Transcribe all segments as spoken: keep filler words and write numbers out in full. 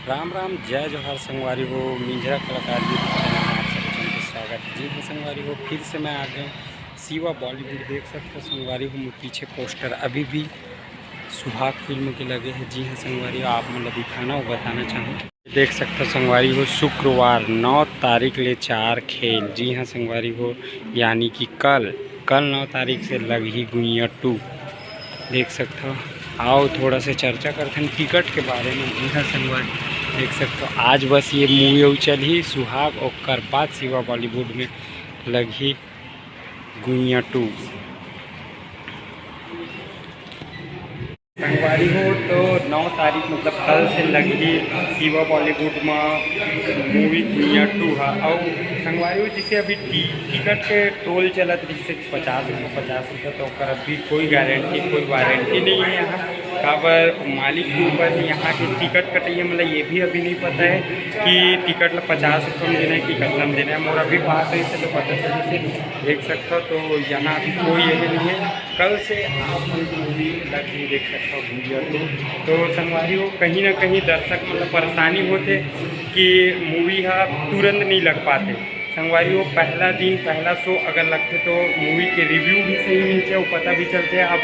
राम राम, जय जोहार संगवारी हो। मिंजरा कलाकार YouTube चैनल में आप सब झन के स्वागत हे। जी हाँ संगवारी हो, फिर से मैं आ गए शिवा बॉलीवुड। देख सकते हो संगवारी हो, मोर पीछे पोस्टर अभी भी सुहाग फिल्म के लगे हे। जी हाँ संगवारी हो, आप मन ला दिखाना और बताना चाहूँ। देख सकते हो संगवारी हो, शुक्रवार नौ तारीख ले चार खेल। जी हाँ संगवारी हो, यानी कि कल, कल नौ तारीख से लगही गुइया टू। देख सकते हो, आओ थोड़ा से चर्चा करथन टिकट के बारे में। जी हाँ संगवारी, देख सकते हो आज बस ये मूवी अउ चलही सुहाग, ओकर बाद शिवा बॉलीवुड में लगही गुइया टू। संगवारी हो, तो नौ तारीख मतलब कल से लगही शिवा बॉलीवुड में मूवी गुइया टू हा। अउ संगवारी हो, जैसे अभी टी-, टिकट के टोल चलत रहिसे पचास रुपये, पचास रुपये, तो ओकर अभी कोई गारंटी, कोई वारंटी नहीं है यहाँ। काबर मालिक के ऊपर है, यहाँ के टिकट कटइया मतलब ये भी अभी नहीं पता है कि टिकट ला पचास रुपये में देना है कि कतका में देना है। मोर अभी बात है, इससे तो पता चलिसे, देख सकते हो। तो यहाँ अभी कोई ये नहीं है। कल से आप मन मूवी लग भी देख सकते हो गुइया टू। तो संगवारी हो, कहीं ना कहीं दर्शक मतलब परेशानी होथे कि मूवी हा तुरंत नहीं लग पाथे। संगवारी हो, पहला दिन पहला शो अगर लगथे तो मूवी के रिव्यू भी सही मिलथे, वो पता भी चलथे। अब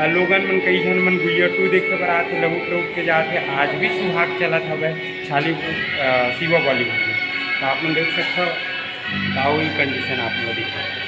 लोगन मन, कई झन मन गुइया टू देखे बर आथे, लहुट लहुट के जाथे। आज भी सुहाग चलत हवय छाली, अ, शिवा बॉलीवुड में, तो आप मन देख सकते हो। तो आओ, ये कंडीशन आप मन ला दिखाओ।